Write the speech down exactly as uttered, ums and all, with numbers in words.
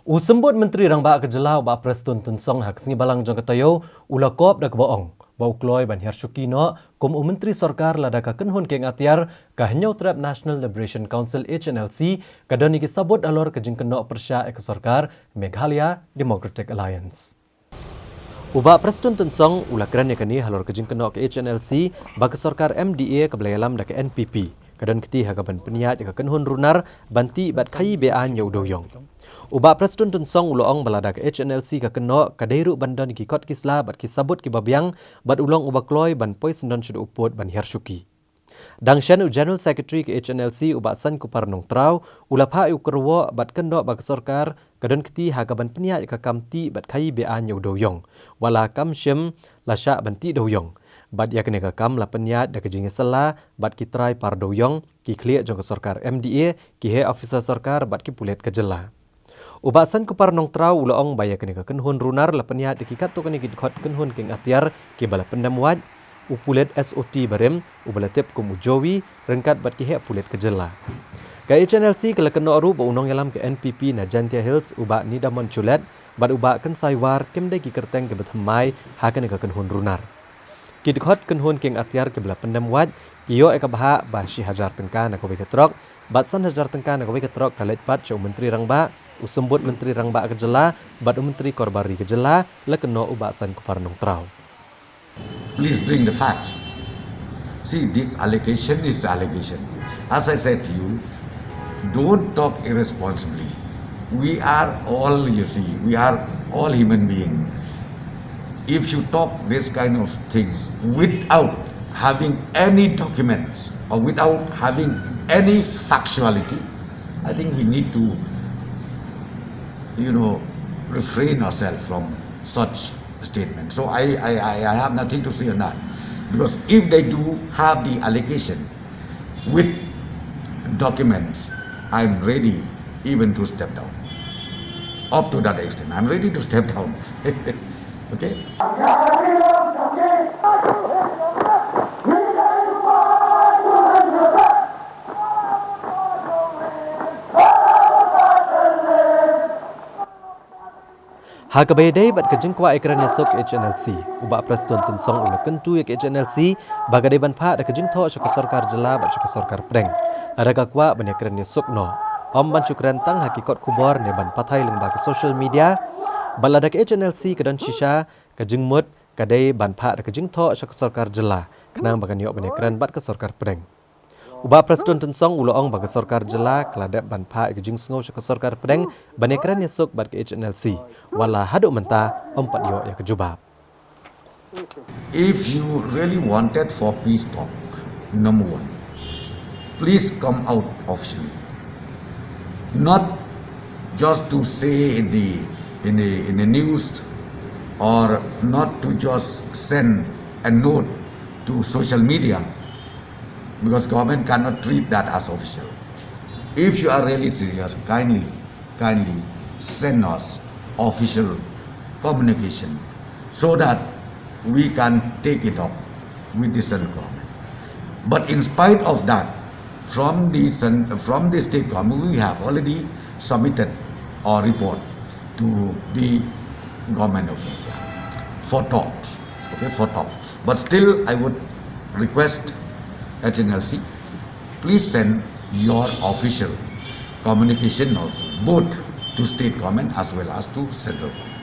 U Symbud Myntri Rangbah ka Jylla u Bah Prestone Tynsong ha ka sngi Balang jong ka taïew u la kop da kaba ong ba u kloi ban hiar shuki noh kum u Myntri Sorkar lada ka kynhun kieng atiar ka Hynñiewtrep National Liberation Council H N L C ka don ïa ki sabut halor ka jingkynnoh pyrshah ïa ka sorkar Meghalaya Democratic Alliance. U Bah Prestone Tynsong u la kren ïa kane halor ka jingkynnoh ka H N L C ba ka sorkar M D A kaba la ïalam da ka N P P ka don kti ha kaban pynïaid ïa ka kynhun runar ban tih bad khaïi be-aiñ ïa u dewïong. U Bah Prestone Tynsong u la ong ba lada ka H N L C ka kynnoh ka dei ruh ban don ïa ki kot ki sla bad ki sabut kiba biang bad u long uba kloi ban poi syndon shaduh u pud ban hiar shuki. Dang shen u General Secretary ka H N L C u Bah Saiñkupar Nongtraw u la phah ïa u kyrwoh bad kynnoh ba ka sorkar ka don kti ha kaban pynïaid ïa ka kam tih bad khaïi be-aiñ ïa u dewïong. Wat la kam shym la shah ban tih dewïong. Bad ïa kane ka kam la pynïaid da ka jingïasylla bad ki trai par dewïong, ki khlieh jong ka sorkar M D A, ki heh officer sorkar bad ki pulit ka jylla. U Bah Saiñkupar Nongtraw u la ong ba ïa kane ka kynhun runar la pynïaid da ki katto katne ki dkhot kynhun kieng atiar kiba la pyndem wad, u pulit S O T barim uba la tip kum u Joey ryngkat bad ki heh pulit ka jylla. Ka H N L C ka la kynnoh ruh ba u nongïalam ka N P P na Jaintia Hills u Bah Nidamon Chulet bad u Bah Kynsai War kim dei ki kyrteng kiba thymmai ha kane ka kynhun runar. Ki dkhot kynhun kieng atiar kiba la pyndem wad ki ïoh ïa ka bhah ba shi hajar tyngka na kawei ka trok bad san hajar tyngka na kawei ka trok ka leit pat sha u Myntri Rangbah, u Symbud Myntri Rangbah ka jylla bad u Myntri Korbar Ri ka jylla, la kynnoh u Bah Saiñkupar Nongtraw. Please bring the facts. See, this allegation is allegation. As I said to you, don't talk irresponsibly. We are all, you see, we are all human beings. If you talk this kind of things without having any documents or without having any factuality, I think we need to, you know, refrain ourselves from such statement. So I, I, I have nothing to say on that. Because if they do have the allegation with documents, I'm ready even to step down. Up to that extent, I'm ready to step down. Okay? Ha kaba ïadei bad ka jingkwah ïakren ïasuk ka H N L C, u Bah Prestone Tynsong u la kyntu ïa ka H N L C ba ka dei ban phah da ka jingthoh sha ka sorkar jylla bad sha ka sorkar pdeng lada ka kwah ban ïakren ïasuk noh. Ym ban shu kren tang ha ki kot khubor ne ban pathai lyngba ka social media. Bad lada ka H N L C ka don shisha ka jingmut ka dei ban phah da ka jingthoh sha ka sorkar jylla khnang ba kan ïoh ban ïakren bad ka sorkar pdeng. U Bah Prestone Tynsong u la ong ba ka sorkar jylla ka la dep ban phah ïa ka jingsngew sha ka sorkar pdeng ban ïakren ïasuk bad ka H N L C, wat la haduh mynta ym pat ïoh ïa ka jubab. If you really wanted for peace talk, number one, please come out officially. Not just to say in the in the in the news, or not to just send a note to social media, because government cannot treat that as official. If you are really serious, kindly, kindly send us official communication so that we can take it up with the central government. But in spite of that, from the cen- from the state government, we have already submitted our report to the government of India for talks. Okay, for talks. But still, I would request H N L C, please send your official communication also, both to state government as well as to central government.